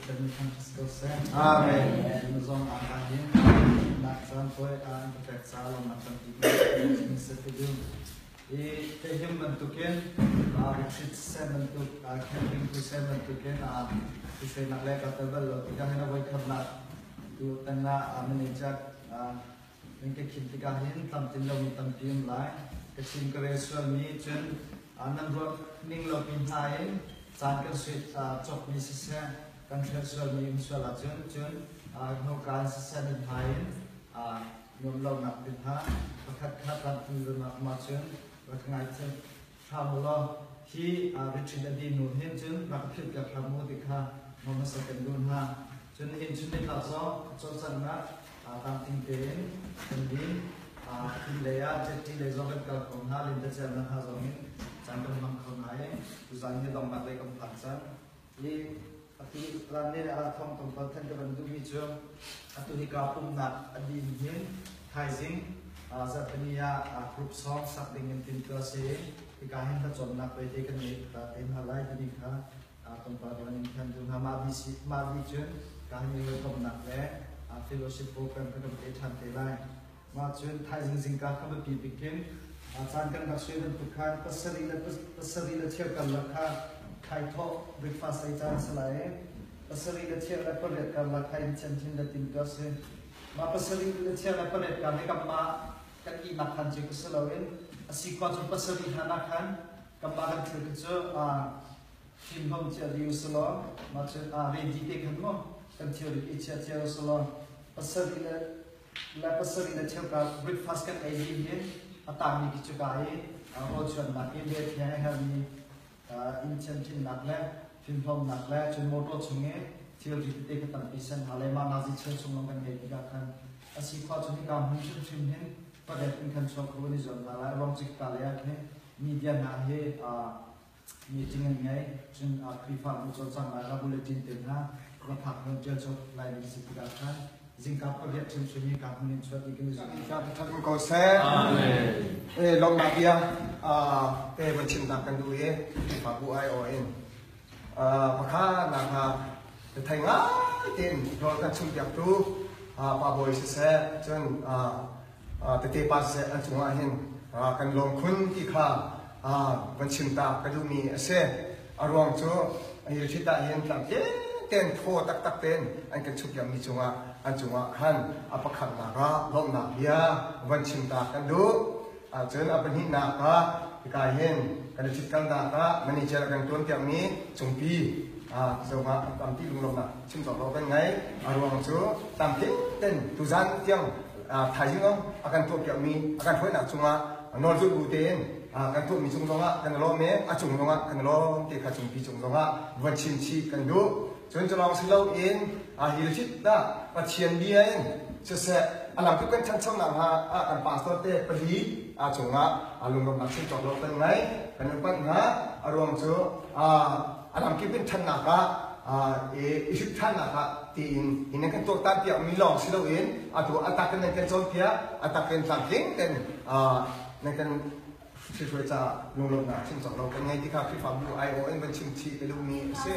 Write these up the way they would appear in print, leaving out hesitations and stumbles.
Pathian nih thangṭhat ko seh. Amen. Na zong ah ka hin nak caan tawi ah an ka pek caah lawmnak tampi ka se ka duh. I tehim bantukin retreat seh bantuk camping tu seh bantukin hruainak le ka tel bal lo tikah hin a voikhatnak tu tangah manager nan ka khim tikah hin tlamtlin lomi tampi um lai. Ka chim ka rel sualmi cun nan ruah ning lo pi hna in caan kan suit cawkmi siseh kan hrel sualmi um sual ahcun cun hnoka in siseh nan hmai in nuam lonak te hna pakhat khat tlamtlin lonak um ahcun rak ngaithiam hram u law hi retreat a dih hnu hin cun rak philh piak hram u ti kha nawl hmasa kan duh hna. Cun nihin chun nitlak zong cawlcanghnak tlamtling tein kan din. Thil lei ah jetty lei zong kan kal kho hna, lentecelnak hna zong in caan kan hmang kho hna i tuzaan hi donghnak lei kan phan cang. Hi atu ran nih a thong tlawmpal than ka van duhmi cu atu hika pumhnak a din hin thaizing zarhpini ah group song sak ding in timhtuah si i hika hin hlacawnnak vete kan ngei ta te hna lai timi kha tlawmpal ka van in than duh hna. Mah dih si mah dih cun ka hin i hawikomhnak le fellowship program kha kan pe ṭhan te lai. Mah cun thaizing zingka kha biapi bik in caan kan rak suai bantuk khan pasarih le cheu karlak kha thaithawh breakfast ei caan a si lai i pasarih le cheu le pariat karlak kha in thiamthin le timtuah a si. Mah pasarih le cheu le pariat kar hi kanmah kan ihnak khan cu ka si loin a si khua cu pasarih hlan ah khan kanmah kan thil kha cu fimhlawm cia dih u sih law mah cu ready te khan maw kan thilri i chia cia u sih law pasarih le le pasarih le cheu ka breakfast kan ei dih hin a tangmi khi cu ka i rawl chuannak i bia thiang a hermi inn thianhhlimnak le fimhlawmnak le cun motor chung i thilri tete kha tampi sen hna le mah nazi cheu chung lawng kan ngei tikah khan a si khawh cun hika hmun hrimhrim hin pariat in khan chuak kho an i zuam hna lai ruang cik ka le ah khin media hna hi meeting an ngei cun Khrihfabu cawlcanghnak ah bulletin te hna va phak hnu ṭial chop lai ding si tikah khan zingka pariat hrimhrim hi ka hmun in chuat i kan i zuam. Ka ṭhat ko seh. Amen. Lawmnak bia te van chimnak kan duh i Khrihfabu aiawh in pakha nak ha thei ngai tein rawl kan chumpiaktu pa bawi siseh cun tete pa siseh an cungah hin kan lawm khun ti kha van chim ta ka duhmi a si. A ruang cu hi rit ah hin tlang ten thaw taktak ten an kan chukpiakmi cungah an cungah khan a pakhatnak ah lawmhnak bia van chim ta kan duh. Cun a pahnihnak ah hika hin kan i ṭhitkalnak ah manager kan ṭuanpiakmi Cungpi zongah tampi lunglawmhnak chim cawk lo kan ngei. A ruang cu tampi ten tuzan tiang thaizing a kan tuahpiakmi a kan hruainak cungah nawlzulh bu tein kan tuahmi cung zongah kan i lawm i a cung zongah kan i lawm ti kha cungpi cung zongah van chim chih kan duh. Cun cu lawng si loin hi le dah Pathian bia in siseh a lamkip kan ṭhanchonak hnga ah kan pastor te pali a cungah lunglawmhnak chim cawk lo kan ngei kan in panh hna. A ruang cu a lamkip in ṭhannak ah i hrit ṭhannak ah tiin hi nan kan tuaktan piak mi lawng si loin atu a tak in nan kan cawnpiak a tak in tlamtling ten nan kan hruai caah lunglawmhnak chim cawk lo kan ngei ti kha Khrihfabu aiawh in van chim chih ka duhmi a si.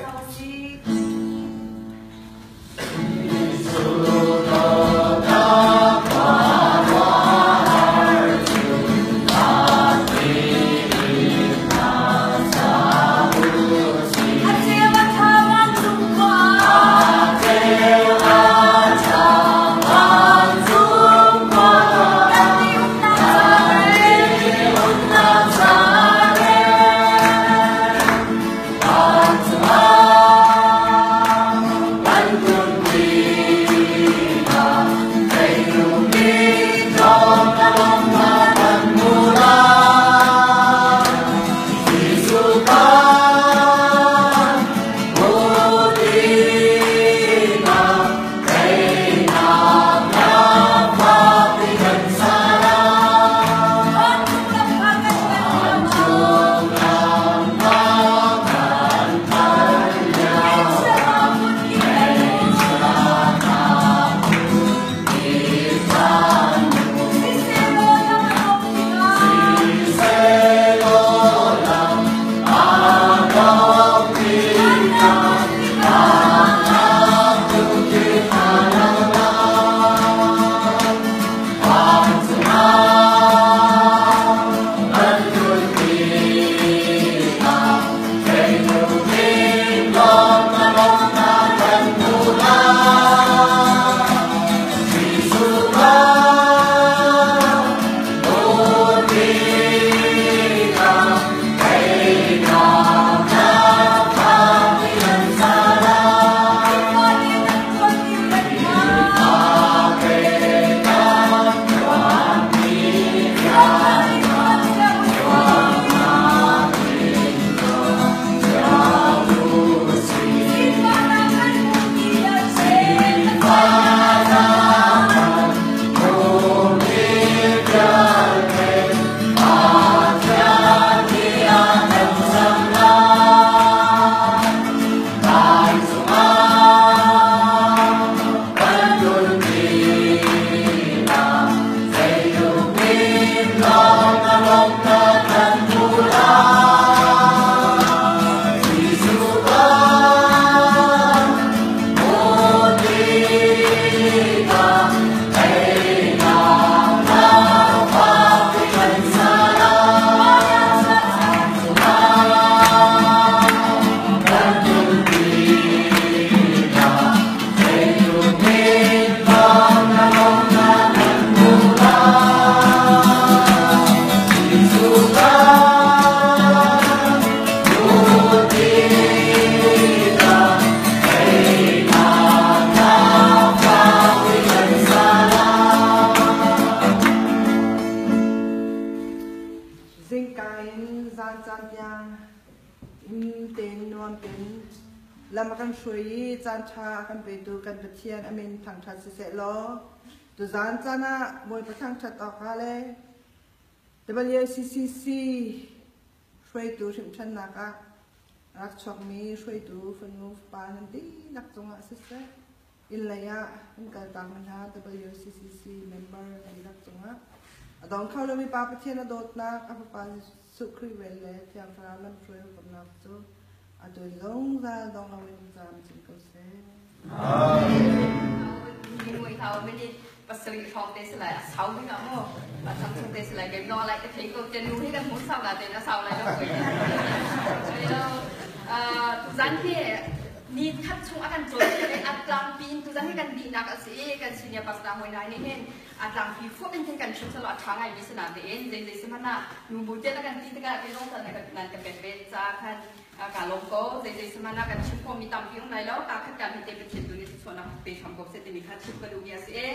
Tuzan caan tiang im tein nuam tein lam a kan hruai i caan ṭha a kan petu kan Pathian a min thangṭhat siseh law tuzan caan ah Bawipa thangṭhat awkah le WCCC hruaitu hrimhṭhannak ah rak chuakmi hruaitu fanu fapa nan dihlak cungah siseh inn lei ah kan kaltak mi hna WCCC member dihlak cungah a dong kho lomi Pa Pathian a dawtnak a Fapa Jesuh Khrih vel le Thiang Thlarau lamhruai hukamnak cu atu in zungzal dong loin caam chin ko seh. Mui hau mini pasarih hrawng te si lai a sau bik ah mu a chang chung te si lai ke no lai ka thei ko te nu hi kan hmu sau la te na sau lai lo tuzan hi ni khat chung a kan cawn i a tlangpi in tuzan hi kan dihnak a si i kan senior pastor hawi nai nih hin a tlangpi fuak in khin kan chim salo a ṭha ngai mi si na tein zei zei si hmanh ah nu bu te na kan ti tikah ke zong nan nan ka pek ve ca khan ka lawm ko. Zei zei si hmanh ah kan chim khawh mi tampi um lai lo. Ka khat kan hi te Pathian tu nih thluachuahnak pe hram ko seh timi kha chim ka duh mi a si i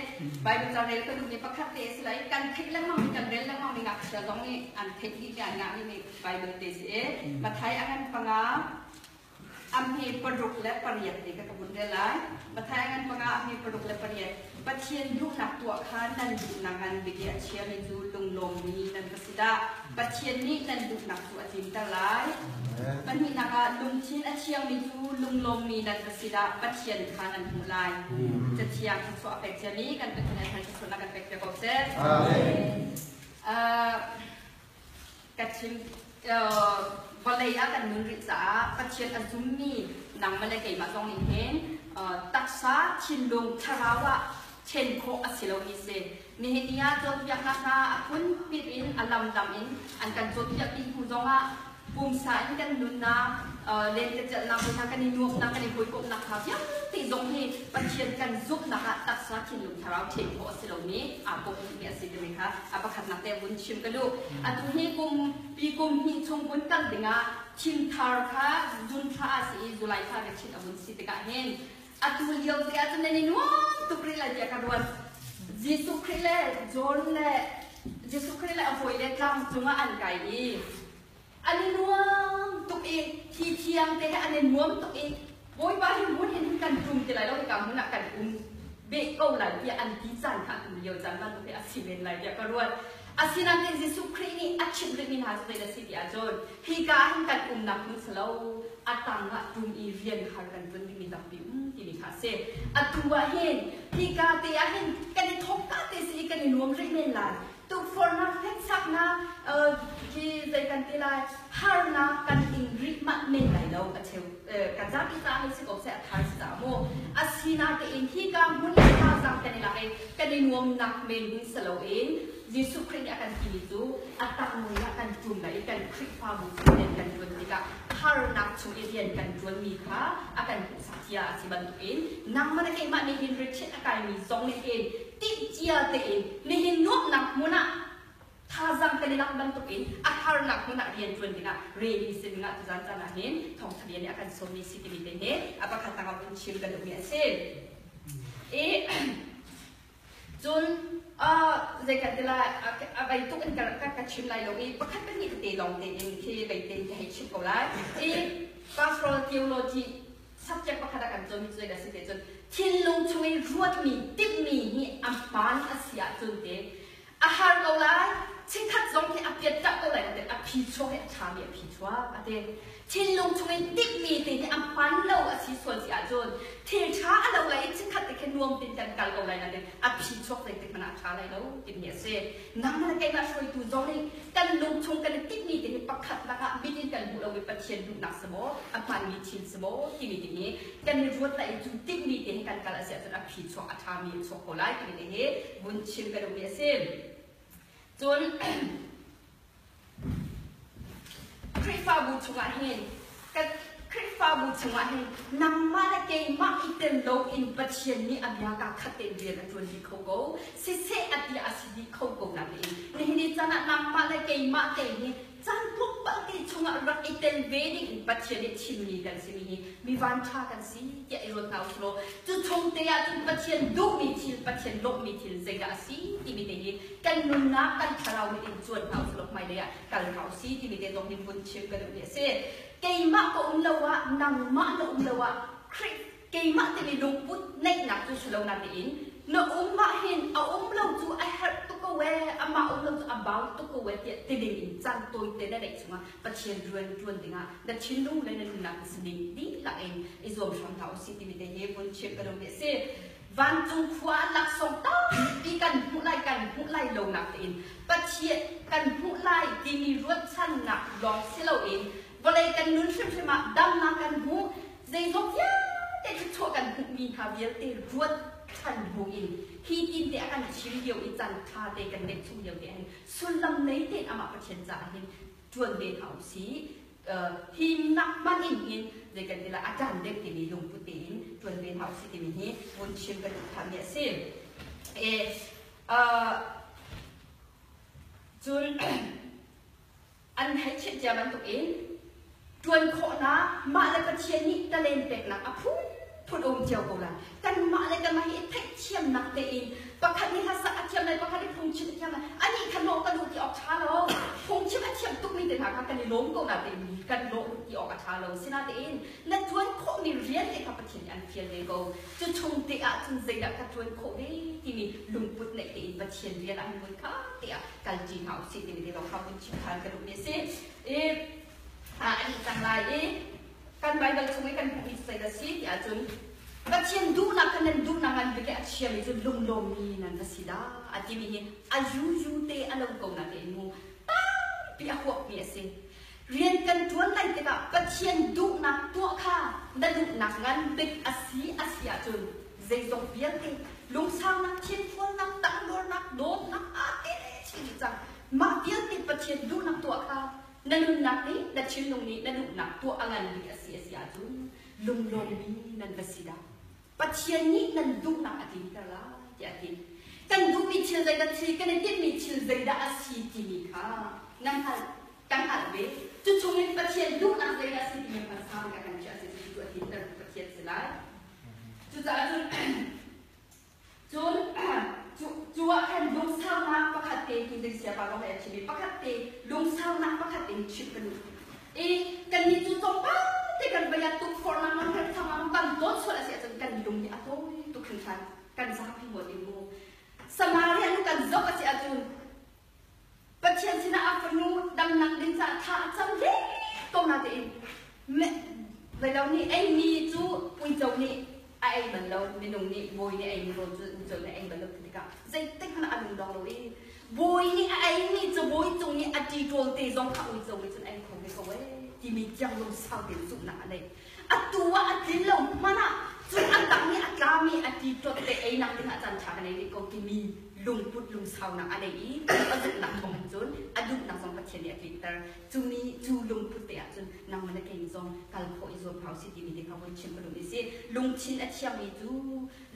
Bible ca rel ka duh mi pakhat te a si lai. Kan theih lengmang mi kan rel lengmang mi ngakchia zong nih an theih dih mi an ngah mi Bible te si i Matthai a ngan panga amhi paruk le pariat te ka ka vun rel lai. Matthai a ngan panga amhi paruk le pariat. Pathian duhnak tuah kha nan duhnak ngan bik i a chiami cu lunglawmmi nan va si dah. Pathian nih nan duhnak cu a tlinter lai. Pahnihnak ah lungthin a thiangmi cu lunglawmmi nan va si dah. Pathian kha nan hmuh lai. Cathiang thluachuah a pek ciami kan Pathian a thluachuahnak kan pek cia ko seh. Amen. Ka chim vawlei ah kan nun rih caah Pathian a zummi nangmah le keimah zong nih hin taksa thinlung thlarau ah ṭhen khawh a si lomi si. Nihin ni ah cawnpiaknak hna a phunpit in a lamdam in an kan cawnpiak ti hnu zongah pumsa in kan nunnak lentecelhnak hna kan i nuamhnak kan i hawikomhnak hna vialte zong hi Pathian kan zumhnak ah taksa thinlung thlarau ṭhen khawh a si lomi aa pom dihmi a si timi kha a pakhatnak te vun chim ka duh. Atu hi kum pi kum hnih chung vun kal dingah thimthar kha June thla a si i July thla ka chit a vun si tikah hin atu lio te ah cun nan i nuam tuk rih lai tiah ka ruat. Jesuh Khrih le John le Jesuh Khrih le a hawi le tlang cungah an kai i An i nuam tuk i thi thiang te he an i nuam tuk i Bawipa hi hmun hin kan tlum ti lai lo, hika hmun ah kan um beh ko lai tiah an ti caan kha atu lio caan bantuk hi a si men lai tiah ka ruat. Asinain Jesuh Khrih nih a chimh rihmi hna cu zei a si ti ahcun hika ah hin kan umnak hmun si lo, a tang ah tum i rian har kan ṭuan dingmi tampi um timi kha a si. Atu ah hin hika te ah hin kan i thawk ka te si i kan i nuam rih men lai. Tukforhnak, hneksaknak, khi zei kan ti lai, harnak kan ing rih manh men lai lo a cheu kan zapi caah hei si ko seh a thar si caah mu. Asinatein hika hmun le thazaang kan i lak i kan i nuamnak men hin si loin Jesuh Khrih nih a kan timi cu a tang ah kan ṭum lai i kan Khrihfabu chung rian kan ṭuan tikah harnak chung i rian kan ṭuanmi kha a kan hmuhsak cia a si bantukin nangmah le keimah nih hin retreat a kaimi zong nih hin timhcia tein nihin nuamhnak hmun ah thazaang kan i lak bantukin a harnak hmun ah rian ṭuan dingah ready si dingah tuzaan caan ah hin thawngṭha bia nih a kan sawmmi si timi te hi a pakhat tangah vun chim kan duhmi a si. I cun zei kan ti lai a vei tuk in ka ka chim lai lo i pakhat pahnih tete lawng tein khi vei tein ka hei chim ko lai. I pastoral theology subject pakhat ah kan cawnmi cu zei dah si te cun thinlung chung i ruatmi timhmi hi a hmaan a si ahcun te a har ko lai. Chikkhat zong khi a piat tak ko lai te a phi chuak hi a ṭhami a phi chuak a ti. Thinlung chung in timhmi te hi a hmaan lo a si sual si ahcun thil ṭha a lo lai i chikkhat te khi nuam tin kan kal ko lai nain a phi chuak zeitik hmanh ah a ṭha lai lo timi a si. Nangmah le keimah hruaitu zong nih kan lungchung kan i timhmi te hi pakhatnak ah mit in kan hmuh lomi Pathian duhnak si maw, a hmaanmi thil si maw timi te hi kan i ruat lai i cu timhmi te hi kan kal a si ahcun a phi chuak a ṭhami a chuak ko lai timi te hi vun chim ka duhmi a si. Cun Khrihfabu chungah hin kan Khrihfabu chungah hin nangmah le keimah i tel loin Pathian nih a bia kaa khat tein rian a ṭuan dih kho ko. Siseh a ti a si dih kho ko nain nihin ni caan ah nangmah le keimah te hi caan tlawmpal te. vialte chungah rak i tel ve ding in Pathian nih thimmi kan simi hi mi vanṭha kan si tiah i ruat hna u law cu chung te ah cun Pathian duhmi thil, Pathian lawmhmi thil zeidah a si timi te hi kan nunnak, kan thlarau mit in cuan hna u law hmailei ah kal hna u si timi te zong hin vun chim ka duhmi a si. Keimah ka um lo ah, nangmah na um lo ah Khrih keimah timi lungput neihnak cu si lo natein na um ah hin a um lo cu a herh tuk ko ee, amah um lo cu a bau tuk ko ee tiah ti ding in caan tawite na neih chungah Pathian rian ṭuan dingah na thinlung le na nunnak na sining dihlak in i zuam hram hna usih timi te hi vun chim ka duhmi a si. Vancung khua ah laksawng tampi kan hmuh lai kan hmuh lai lonak tein Pathian kan hmuh lai timi ruatchannak lawng si loin vawlei kan nun hrimhrim ah damnak kan hmuh zeizong vialte thluachuah kan hmuhmi hna vialte ruat ṭhan buin hi tin te a kan chim lio i caan ṭha te kan neih chung lio te hin sullam nei tein amah Pathian caah hin ṭuan ve hna usih. Hi nak hmanh in hin zei kan ti lai a ṭan deuh timi lungput tein ṭuan ve hna usih timi hi vun chim kan duh ṭhanmi a si. Cun an hei chimh cia bantukin ṭuan khawhnak mah le Pathian nih talen peknak a phunphun a um cio ko lai. Kanmah le kanmah hi i theihthiamnak tein pakhat nih hlasak a thiam lai, pakhat nih phungchim a thiam lai. Anih kha lawh kan duh ti awk ṭha lo. Phungchim a thiam tukmi te hna kha kan i lawm ko natein kan lawh ti awk a ṭha lo. Sinatein na ṭuan khawhmi rian te kha Pathian nih an fial ve ko. Cu chung te ah cun zeidah ka ṭuan khawh ve timi lungput neih tein Pathian rian ah hin hmunkhat te ah kalṭi hna usih timi te lawng kha vun chim ṭhan ka duhmi a si. I a dih cang lai i kan Baibal chung i kan hmuhmi cu zeidah a si ti ahcun Pathian duhnak kha nan duhnak ngan bik i a chiami cu lunglawmmi nan va si dah a timi hi a yuyu te a lo ko na tein mu tampi a huapmi a si. Rian kan ṭuan lai tikah Pathian duhnak tuah kha na duhnak ngan bik a si a si ahcun zeizong vialte lungsaunak, thinfualnak, tangdornak, dawtnak aa tel chin dih cang. Mah vialte Pathian duhnak tuah kha na nunnak nih na thinlung nih na duhnak tuah a ngan bik a si a si ahcun lunglawmmi nan va si dah. Pathian nih nan duhnak a tlinter lai tiah a ti. Kan duhmi thil zeidah thil kan i timhmi thil zeidah a si timi kha nan hngalh kan hngalh ve. Cu chungin Pathian duhnak zeidah a si timi hmasa bik a kan chiah si cu a tlinter Pathian si lai. Cucaah cun cun cu ah khan lungsaunak pakhat te tu zei siapa kong he a chim i pakhat te lungsaunak pakhat in chimh ka duh. I kannih cu tlawmpal te kan vei ah tukforhnak man kan thang ah kan dawt sual a si ahcun kan lung hi a tawi tuk hringhran kan zapi ngawt in mu. Samaria nu kan zoh a si ahcun Pathian sinah a fanu damnak ding caah thla a cam len ko natein Velo nih eimi cu uico nih a ei bal lo, minung nih bawi nih eimi rawl cu uico nih a ei bal lo ti tikah zeitik hmanh ah a lung dong lo i bawi nih a eimi cu bawi cung nih a ṭiṭawl te zong kha uico nih cun ei kho ve ko ee timi tiang lungsau tein zumhnak a nei. Atu ah a tlin lo hmanh ah cun a tang i a tlami a ṭiṭawt te einak ding ah caan ṭha ka nei rih ko timi lungput lungsaunak a nei i a zumhnak thawng in cun a duhnak zong Pathian nih a tlinter. Cu mi cu lungput te ahcun nangmah na kei zong kal khawh i zuam hau si timi te kha vun chim ka duh mi si. Lungthin a thiangmi cu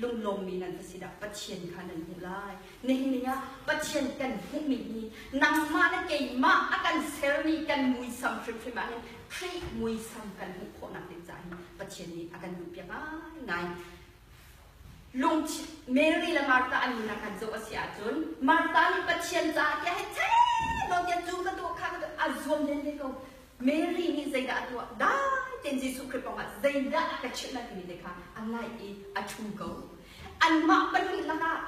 lunglawmmi nan va si dah Pathian kha nan hmuh lai. Nihin ni ah Pathian kan hmuhmi hi nangmah le keimah a kan sermi kan muisam hrimhrim ah hin Khrih muisam kan hmuh khawhnak ding caah hin Pathian nih a kan duhpiak ngaingai. Lungthin Mary le Martha an nunnak kan zoh a si ahcun Martha nih Pathian caah tiah hei cheh nawn tiah cu ka tuah kha ka tuah a zuam len ve ko. Mary nih zeidah a tuah? Dai tein Jesuh Khrih kong ah zeidah a ka chimh lai timi te kha a ngaih i a ṭhu ko. Anmah pahnih lakah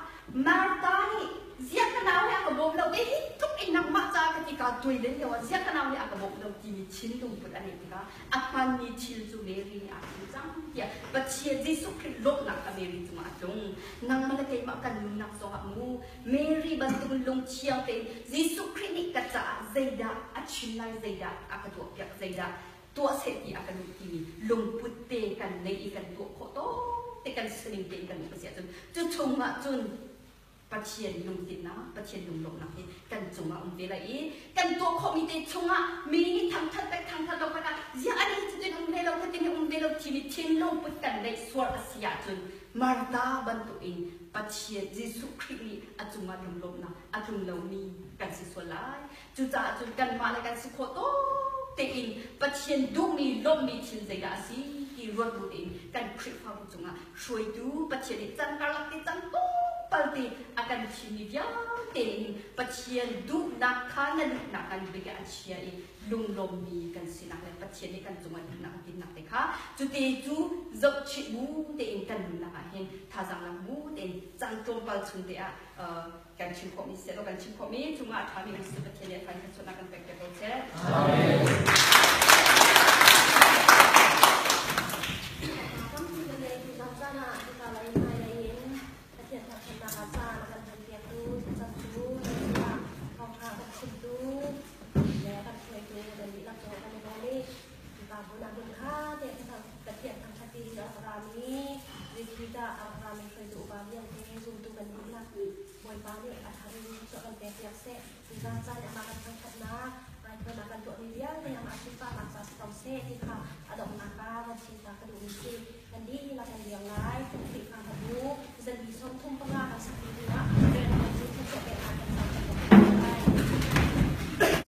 Martha nih ziah ka nau nih a ka bawm lo te hi tluk in nangmah caah ka ti kaa tuai len lio ah ziah ka nau nih a ka bawmh lo timi thinlung put a neih tikah a hmanmi thil cu Mary nih aa thim cang tiah Pathian Jesuh Khrih lawmhnak kha Mary cungah a tlung. Nangmah le keimah kan nunnak zongah mu Mary bantuk lungthiang tein Jesuh Khrih nih ka caah zeidah a chim lai, zeidah a ka tuahpiak, zeidah tuah seh ti a kan duh timi lungput te kan nei i kan tuah khawh tawk te kan sining tein kan um a si ahcun cu chungah cun Pathian lungtinnak, Pathian lunglawmhnak hi kan cungah um ve lai i kan tuah khawhmi te chungah mi nih thangthat pek thangthat lo pek ah ziah ani cutin um ve lo khatin um ve lo timi thinlung put kan neih sual a si ahcun Martha bantukin Pathian Jesuh Khrih nih a cungah lunglawmhnak a tlung lomi kan si sual lai. Cucaah cun kanmah le kan si khawh tawk. tein Pathian duhmi lawmhmi thil zeidah a si ti ruat bu tein kan Khrihfabu cungah hruaitu Pathian nih cang karlak te cang tlawmpal te a kan thimmi vialte in Pathian duhnak kha na duhnak kan bik ah a chia i lunglawmmi kan sinak le Pathian nih kan cungah duhnak a tinnak te kha cute cu zohchih bu tein kan nunnak ah hin thazaang lak bu tein cang tlawmpal chung te ah kan chim khawhmi seh law kan chim khawhmi cungah a ṭhami kan si Pathian nih a kan suatnak kan pek piak ko seh. Bawipa nih a thar in thluachuah kan pekpiak seh. Tuzaan caan i amah kan thangṭhatnak, raithawinak kan tuahmi vialte amah sunparnak ca si ko seh ti kha a donghnak ah van chim ta ka duhmi si. Kan dihlak kan liang lai. Khrihfa hnabu zali 35 kan sak dih hnuah.